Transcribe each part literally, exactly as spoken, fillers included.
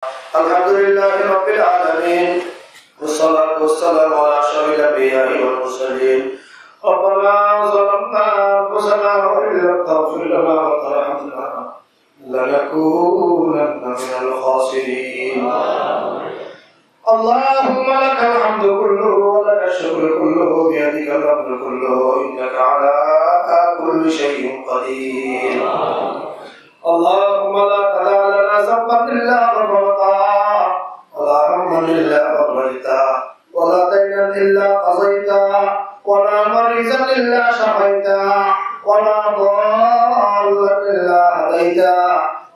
الحمد لله رب العالمين، والصلاة والسلام على أشرف الأنبياء والمرسلين. ربنا ظلمنا أنفسنا وإن لم تغفر لنا وترحمنا لنكونن من الخاسرين. اللهم لك الحمد كله ولك الشكر كله بيدك الأمر كله إنك على كل شيء قدير. اللهم لا تدع لنا ذنبا إلا غفرته، ولا هما إلا فرجته، ولا دينا إلا قضيته، ولا مريضا إلا شفيته، ولا ضالا إلا هديته،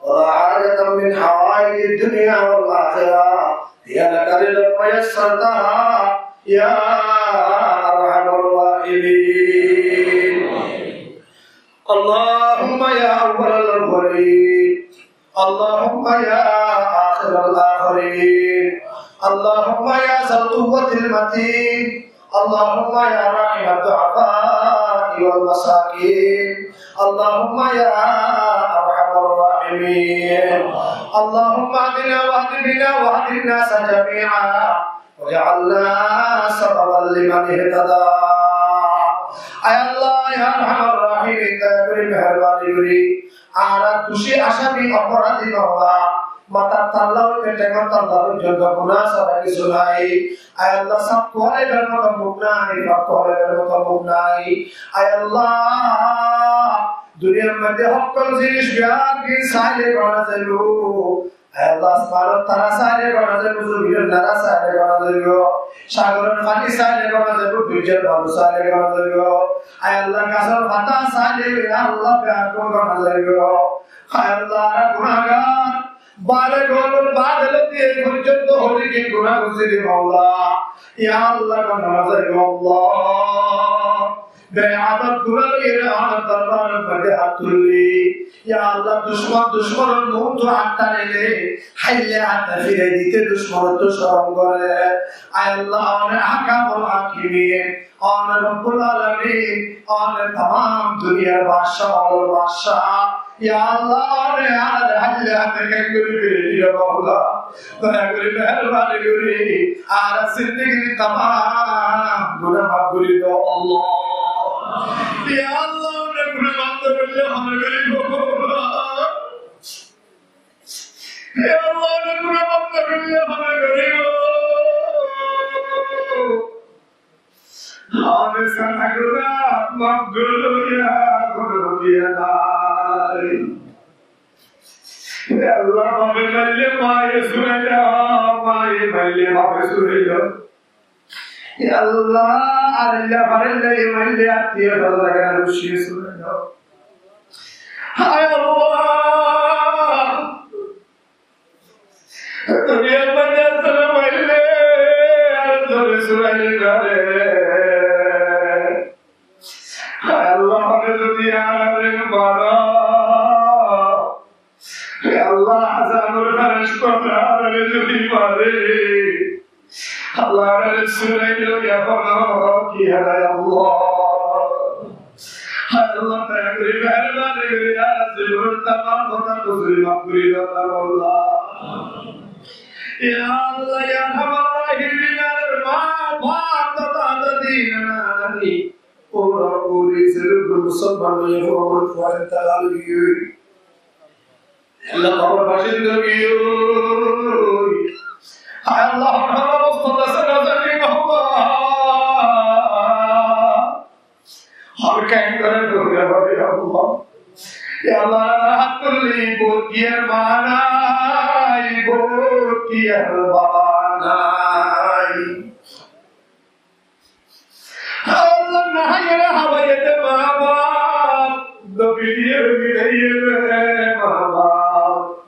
ولا حاجة من حوائج الدنيا والآخرة هي لك رضا ويسرتها يا أرحم الراحمين. اللهم يا أول الأولين، اللهم يا آخر الآخرين، اللهم يا ذا القوة المتين، اللهم يا راحم الضعفاء والمساكين، اللهم يا أرحم الراحمين. اللهم اهدنا واهد بنا واهد الناس جميعا واجعلنا سببا لمن اهتدى. Ay Allah, ya Arhamar Rahimin, doya gorí, meherbani gorí, añára ducí, asami, oporadi no óiba. Matár talla óite théngor talla foijjonto guná sára kessú nái. Ay Allah, saf hoóibar moto muk nái, fak hoóibar moto muk nái. Ay Allah, duniyar maze hokkol zinis biyaggín saile gona zaibo. Ay Allah, asmanor tara saile gona zaibo, zominor nara saile gona zaibo, sagoror faní saile gona zaibo, dóijjar balu saile gona zaibo. Ay Allah, gasor fata saile, ya Allah, beggún gona zaibo. Ay Allah, añára gunágar, bale golor bade loti ei foijjonto hoilé ki guná goijjí de Maula. Ya Allah, gona no zaibo Allah. Beadab guná loiyóre añár dorbaror maze hát tulí. Ya Allah, ducmon ducmonor muúntu añttáre, háille añttáre firai dite ducmonottú corom gore. Ay Allah, one Ahkamul Hakimin, one Rabbul Alamin, one tamam duniyar bacá ókkolor bacá. Ya Allah, one añáre háille añttáre kengori firai diyo Maula. Doya gorí, meherbani gorí, añárar zindegir tamam guná maf gorí do Allah. Ya Allah, añára guná maf no goríle hone goríbo? Ya Allah, añára guná maf no goríle hone goríbo? Hone sára guná maf goríya hono kiya nái. Ya Allah, bafe maille maye surailo, maye maille bafe surailo. Ya Allah, areilla fareilla maille attiyo sójon ekkan ucciye surailo. Hay Allah, duniyar maze ekzone maille arekzone suraile gare. Hay Allah, hone zodi añáre maro, hay Allah, azabor fereshtáre añáre zodi mare, Allah, añáre surailo ya hono kiya nái Allah. Hay Allah, doya gorí, meherbani gorí, añárar zibonor tamam guna gusúl maf gorí do Allah. Ya Allah, ya Arhamar Rahimin, añárar ma baf, dada dadi, nana nani, fura furi, ze beggún musolman óiye, fura furi, fura intekal ói giyói. Allah, kobor basinda ói giyói. Hay Allah, hon hon obostát asé na zani, Maula. Hon kengori dóriya fare, Allah. Ya Allah, añára hát tulí, bout kiyar ma nái, bout kiyar baba nái. Allah, no háiyore háwaiye de ma baf, no fidiyore fidaiyé de ma baf.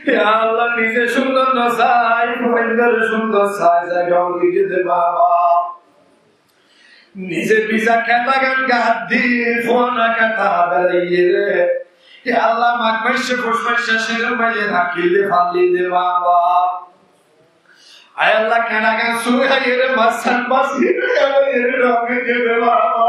Ya Allah, nize cúndor no sai, fuaindore cúndor sai sai dhong goijje de ma baf. Nize biza keta gan gát di, fuana keta belaiyore. Ya Allah, Mag maicce, Fus maicce, cér maicce, rakíl de, fallí de ma baf. Ay Allah, keta gan suri háiyore, mas san basi háiyore, dhong goijje de ma baf.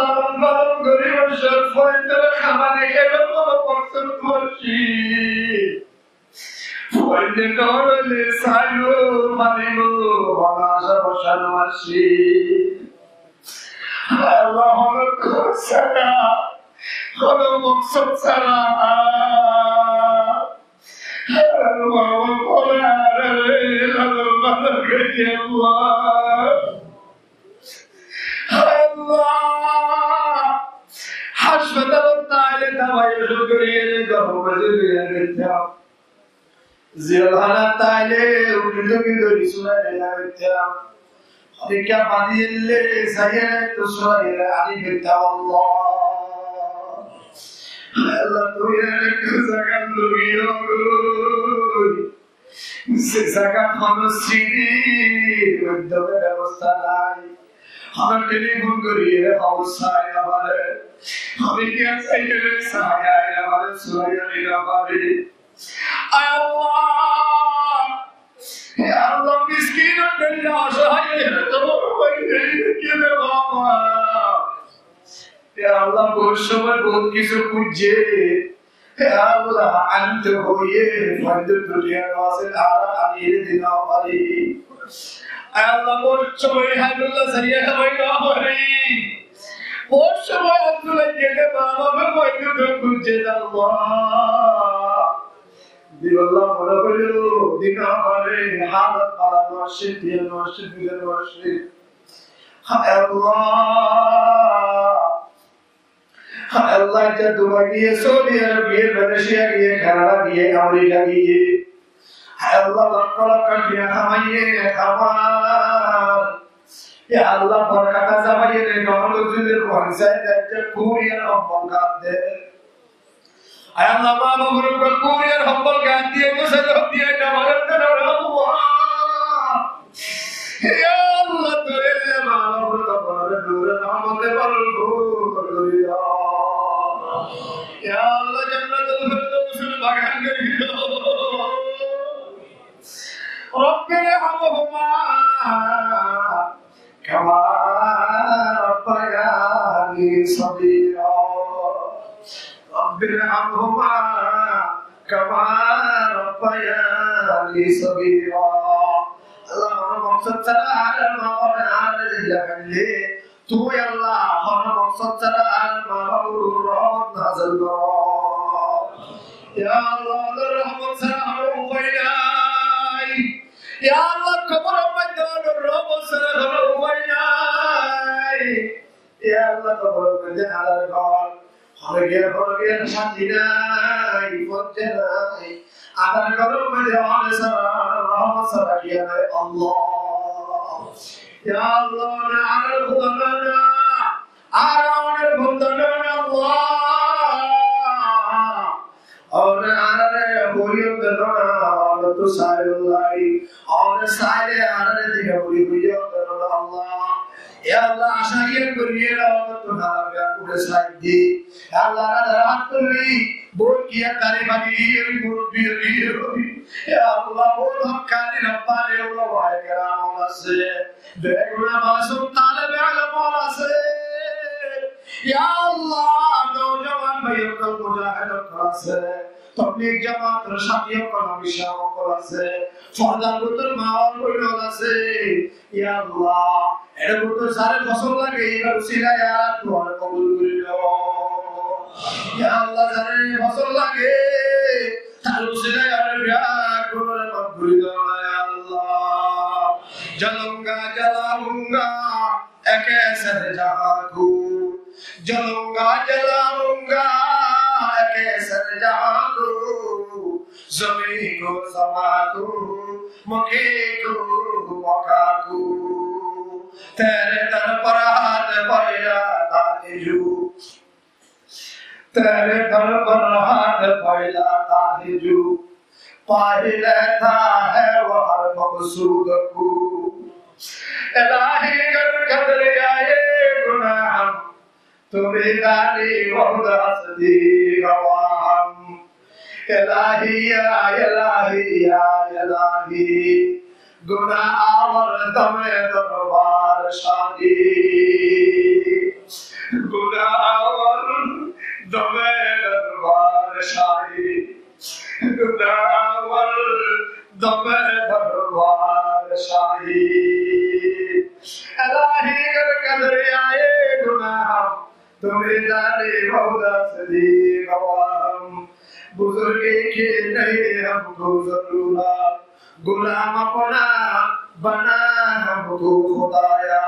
lalon-falon gorí bosé, fuaindóre hamani, ebar hono moksod nái. Fuainde dór óile saibo, fanibo, hono acá bosá nái. Hái Allah, hono dór sára, hono moksod sára, añárar ma-baf ókkole añárare lalon-falon goijjé Allah. Allah, háspitalot táile dabai ocud gorí ene góror mazé loi aitam. Zelhanat táile ukilottú dóri surai loi aitam. Honikka badi dile saiyóre to surai loi aní faitam Allah. Allah, tui ene zagat loi giyói. Ze zagat hono siñçir maiddome bebosta nái, hono telifon gorí ere hóbor sai no fare, hono kiyá sai ere sai no fare, surai no fare. Ay Allah, ya Allah, miskin ore osaháy ore tobor maze kiyá baba. Ya Allah, bout somoi bout kissú kúijje. Ya Allah, añárattú hoiye, fuaindór duniya no asé, añára aní ere di no fari. Ya Allah, bout somoi Haibullah saiyé hábai no fari. Bout somoi Abdullah gele ma-bafe fuaindór duk buzze de Allah. Di Allah, mone hoilo di no fari, halot bála no asé, diya no asé, buza no asé. Há Allah. Há Allah, ítara Dubai giyé, Saudi Arab giyé, Malaysia giyé, Canada giyé, America giyé. Há Allah, lokko lokko tiya kamaiye, kamar. Ya Allah, borkot zamaiye re, gom gozile, fuain sai de, kuñdiyar hombol gán de. Ay Allah, ma-baf ókkol kuñdiyar hombol gán diye, musal diye, kamar de, Allah. Ya Allah, tui ella ma-baf ókkol kobor ore nure rahmote bhorpur gorí do. Ya Allah, Jannatul Firdaus or bagan gorí do. رب ارحمهما كما ربياني صغيرا. رب ارحمهما كما ربياني صغيرا. Allah, hono moksod sára añárar ma-bafe añárare zilla faille, tui Allah, hono moksod sára añárar ma-bafe ore rahmot nazil goro. Ya Allah, tor rahmot sára hono upai nai. Ya Allah, kobor or maze tor rahmot sára hono upai nai. Ya Allah, kobor or maze añárar gán Hono giyé, hono giyé cánti nai, fonti nai. Añárar góror maze one sára, rahmot sára kiyé nai, Allah. Ya Allah, one añárar Huda no na, añára one banda no na, Allah. One añárare hoiyó de no na, one to sailai, one saile añárare diga buli hoiyó de no na, Allah. Ya Allah, acá iyan gorí ere añárattú hára beggúnore saáid di. Ya Allah, añára hát tulí, bout kiyá tarif ani, murubbi ani. Ya Allah, bout hokkani Rabbani, ulama ekram asé, beguna masum talebe elem asé. Ya Allah, nowjuwan bái ókkol, mujahed ókkol asé, tablig jamaat or sáti ókkol, háfiz sáb ókkol asé, fordar bútore ma ókkol asé. Ya Allah, ere bútore zare fosón lage, ibar usilai añárar duare kobul gorí lo. Ya Allah, zare fosón lage, tar usilai añárar beggúnore maf gorí do, ya Allah. جلوں گا، جلاؤں گا، اے قیصر جہاں کو، جلوں گا، جلاؤں گا، اے قیصر جہاں کو، زمین کو، سما کو، مکے کو، مکا کو۔ تیرے در پر ہاتھ پھیلاتا ہے جو، تیرے در پر ہاتھ پھیلاتا ہے جو، پا ہی لیتا ہے وہ ہر مقصود کو۔ الٰہی گر قدر آئے گناہم، تو میدانی عہد ہستی گواہم۔ Elahi, ya elahi, ya elahi, gunahgor dome dorbar shahi. Gunahgor dome dorbar shahi. Gunahgor dome dorbar shahi. Elahi, گر کدر آئے گناہم، تو میدان مولا سے دی گواہم۔ بزرگی کی نہیں ہم کو ضرورت، غلام اپنا بنا ہم کو خدایا۔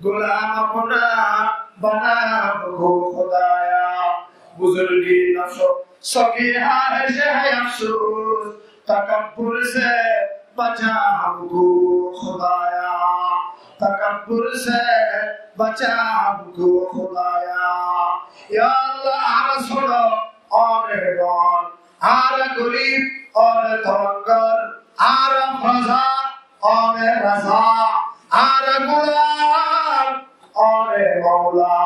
غلام اپنا بنا ہم کو خدایا۔ بزرگی نہ سکی، خواہش ہے افسوس، تکبر سے بچا ہم کو خدایا، تکبر سے بچا ہم کو خدایا۔ یا اللہ، añára córo, óne don, añára gorib, óne tawanggar, añára foza, óne raza, añára gulam, óne moula,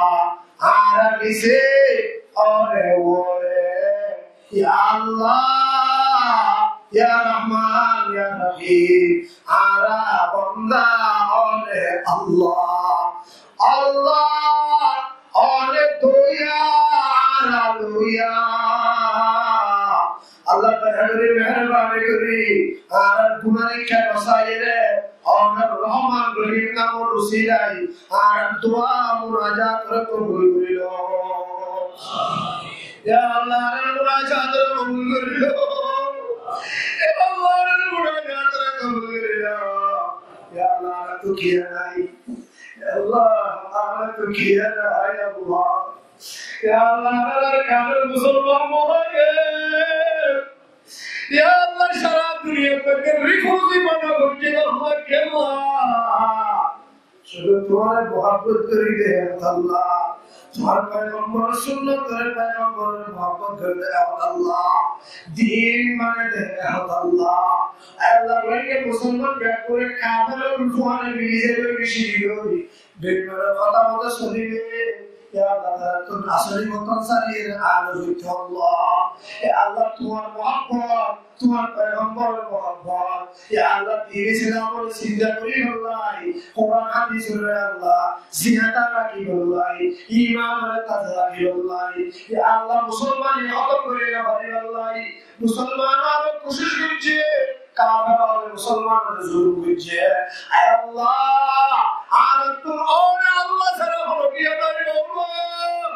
añára nise, óne uore. Ya Allah, ya Rahman, ya Rahim, añára banda, óne Allah. Allah, óne doya, añára loya. Allah, daya gorí, meherbani gorí, añárar gunáh kiyá no saiyóre, ónar Rahman Rahim namor usilai, añárar dua munajat re kobul gorí lo. Ya Allah, añárar munajat re kobul gorí lo. Ya Allah, añárar munajat re kobul gorí lo. Ya Allah, añára to kiyá nai. Ya Allah, añára to kiyá nai, ya Allah. Ya Allah, añárar kafir musolman bái ókkol. Ya Allah, sara duniyar maze refugee bana goijjé, Allah, kiyá? Cúdu tuáñre muhabbot gorí de, Allah. Tuáñr paigambar sunnot dóre, paigambar muhabbot gorí de, Allah. Din mani de, Allah. Allah, Rohingya musolman beggúne kafir fuain mili zaibo, mili zaibo. Beimanor hotá moto solile, ya Allah, tarattún asoli watan sári añára foitto, Allah. Ya Allah, tuáñr muhabbot, tuáñr paigambaror muhabbot, ya Allah, din Islamor sinda gorí Allah, Quran hadis re Allah, zinda rakí Allah, iman re taza rakí Allah, ya Allah, musolmani hótom gorí no fari Allah, musolman ókkole kucíc goijjé, kafir ókkole musolman ókkole zulum goijjé. Ay Allah, añárattún óne Allah sára hono kiyá nai, Allah.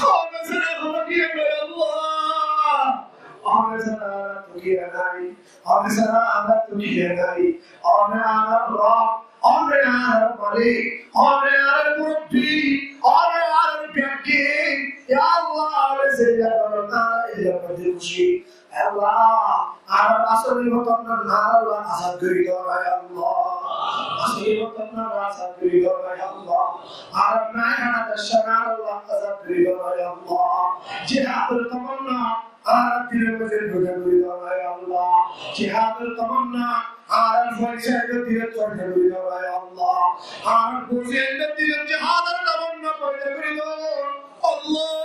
Óne sára hono kiyá nai, Allah. Óne sára añárattún kiyá nai. Óne sára añárattún kiyá nai. Óne añárar Rob. Óne añárar Malik, óne añárar murubbi, óne añárar beggín. Ya Allah, óne zeilla banana, eilla banana kúci. Ya Allah, añárar asoli watan nara azad gorí do na, ya Allah. Asoli watan nara azad gorí do na, ya Allah. Añárar nai hana dec nara azad gorí do na, ya Allah. Jihador tamanna añárar dilor maze foida gorí do na, ya Allah. Jihador tamanna añárar fuain saindor dilot foida gorí do na, ya Allah. Añárar bou saindor dilot jihador tamanna foida gorí do, Allah.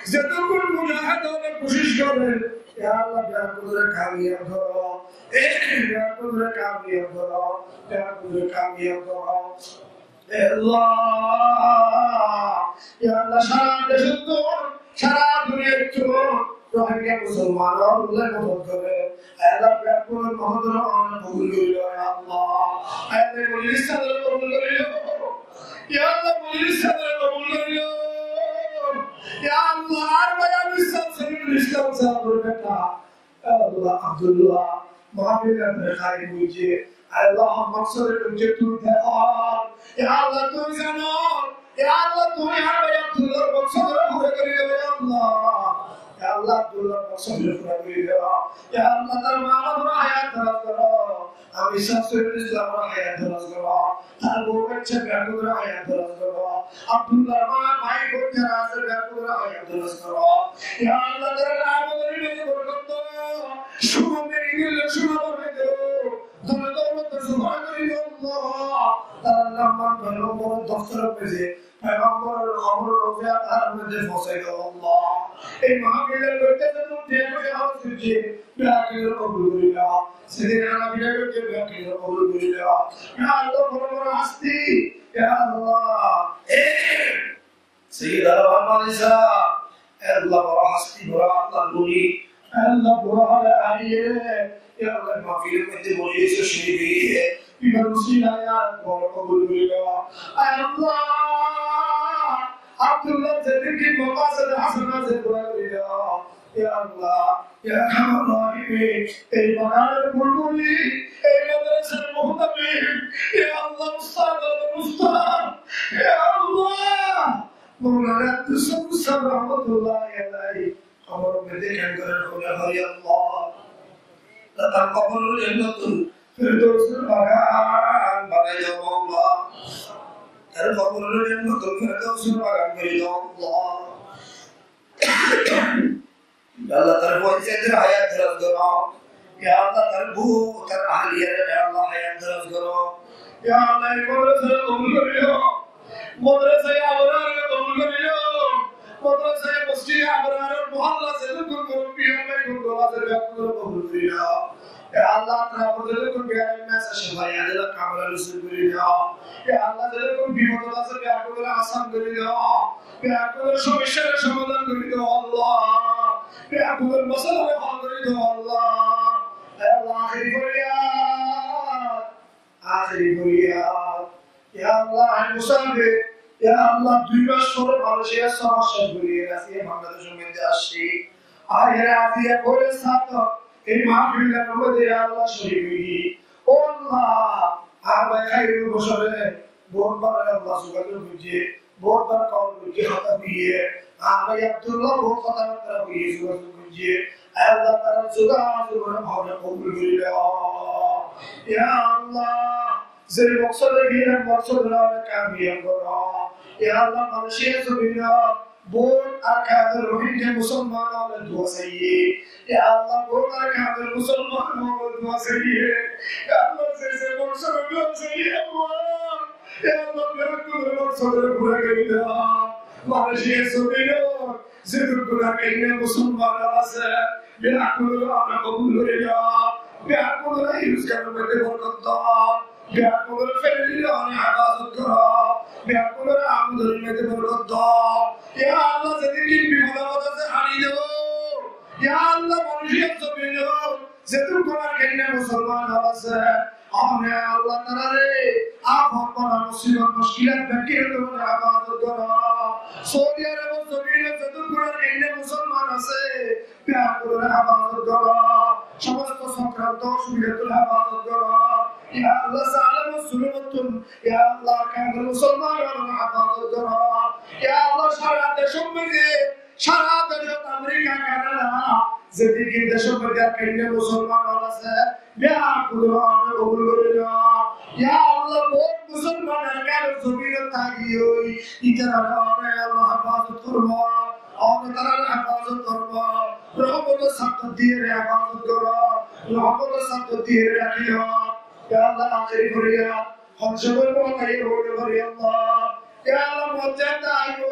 Zedukkún mujahid ókkole kucíc gorer, ya Allah, beggúnore kamiyab goró. Beggúnore kamiyab goró. Beggúnore kamiyab goró. Allah, ya Allah, sára decóttun, sára duniyattun Rohingya musolman ókkole modot goró. Ya Allah, beggúnor modot ókkol kobul gorí lo, ya Allah. Ya Allah, mojlis sádor kobul gorí lo. Ya Allah, mojlis sádor kobul gorí lo. Ya Allah, añár bái Islam Saifulla Islam sáb or beta. Ya Allah, Abdullah, mahfil re kari goijjé. Ya Allah, maksod re goijjé, tui dehó. Ya Allah, tui zano. Ya Allah, tui añár bái Abdullah r maksod re pura gorí do, ya Allah. Ya Allah, Abdullah r maksod re pura gorí do. Ya Allah, tar ma baf ore hayat daraz goró. Amir Saifulla Islam ore hayat daraz goró. Tar bou bacca beggúnore hayat daraz goró. Abdullah r ma, bái, boin zará asé beggúnore hayat daraz goró. Ya Allah, tarár amol re borkot do. Cúna meri gele cúna banai do. Dole dole tar sufora gorí do, Allah. Tarár lamba lamba doftor or maze, paigambar or kobor or roza tarár maze foóñsai do, Allah. Ei mahfil goitté ze tui tiya foisa hóros goijjé, beggún kobul gorí lo. Zedin hána fina goitté, beggún kobul gorí lo. Ya Allah, boro boro hásti, ya Allah. Ei Sayyidina Muhammad Isa, ya Allah, boro hásti, boro Allah guni, ya Allah, boro hale aiyé, ya Allah, mahfil goitté bori asé, cóhid óiye, ibar usilai boro kobul gorí lo. Ya Allah, Abdullah zedin ki maqased hasana ze pura gorí lo. Ya Allah, ya Arhamar Rahimin, ei baganor bulbuli, ei madrasar muhtamim, ya Allah, ustad ar ustad, ya Allah, Maulana Abdus Samad Saheb rahmatullahi alaihi, kobor maze kengori hoile, ya Allah, tar kobor jannatul firdausor bagan banai do, Allah. Tar kobor jannatul firdausor bagan banai do, Allah. Ya Allah, tar fuain fuatir hayat daraz goro. Ya Allah, tar bou, tar ahliyar, ya Allah, hayat daraz goro. Ya Allah, ei madrasare kobul gorí lo. Madrasaye Abrarore kobul gorí lo. Madrasaye Masjide Abraror mohalla zedukkún murobbi asé, beggúnore kobul gorí lo. Ya Allah, tar zedukkún bimar asé, shefa adila kamila nosib gorí lo. Ya Allah, zedukkún bipodot asé, beggúnore asan gorí lo. Beggúnor somossare somadan gorí do, Allah. Beggúnor mosolare hol gorí do, Allah. Ya Allah, ahéri foriyad, ahéri foriyad. Ya Allah, añí musafir. Ya Allah, dui mac fore Malaysia somossa gorí aijja Bangladecor maze aiccí. Aiyóre aijja foila sat ei mahfilor maze, ya Allah, córik óiyi. Ó Allah, añár bái Khairul Bashare bout bar, ya Allah, zugazug goijjé, bout bar kol goijjé, hotá hoiyé. Añár bái Abdullah bout hotábatta hoiyé, zugazug goijjé. Ya Allah, tarar zugazugore kobul gorí lo. Ya Allah, ze moksode giyé, moksodore kamiyab goro. Ya Allah, Malaysia zobinot bout Arakanor Rohingya musolmanor dua saiyé. Ya Allah, bout Arakanor musolmanor dua saiyé. Ya Allah, ze ze moksodor dua saiyé, Allah. Ya Allah, beggúnor moksodore pura gorí do. Malaysia zobinot zedukkún Arakanor musolman asé, beggúnore kobul gorí lo. Beggúnore ruzgaror maze borkot do. Beggúnor familyre hefazot goro. Beggúnor amdaniyor maze borkot do. Ya Allah, zedin ki bipodot asé, hári do. Ya Allah, Malaysia zobinot zedukkún Arakanor musolman asé, añí, ya Allah, tarare afot, bala, musibot, mushkilat, beggúnore hefazot goro. Saudi Arobor zobinot zedukkún Arakanor musolman asé, beggúnore hefazot goro, somosto sokranto osubidá ttu hefazot goro. Ya Allah, zalim zulum ttu, ya Allah, Arakanor musolmanore hefazot goro. Ya Allah, sara decor maze, sara decot Amerika, Kanada, zedin ki decor maze Arakanor musolman asé, beggúnore kobul gorí lo. Ya Allah, bout musolman Arakanor zobinot táki ói, itarare, ya Allah, hefazot goro. Añí tarare hefazot goro, rohmotor sat diyóre hefazot goro, rohmotor sat diyóre rakó. Ya Allah, ahéri foriyad, hon somot mot aiyé hoile, ya Allah. Ya Allah, mot zette aiyé,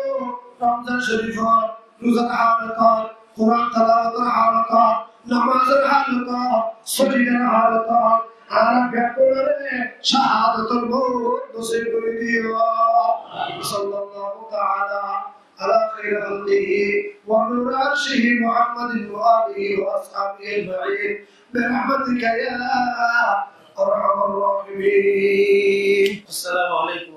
Ramzan Shorifor ruzar halotot, Kuran tilawator halotot, nomazor halotot, sojidar halotot, añára beggúnore shahadotor mot nosib gorí diyo. Sallallahu taala ala khairi khalqihi wa nuri arshihi Muhammadin wa alihi wa ashabihi ajma'in. Bi rahmatika ya arhamar rahimin. Assalamu alaikum.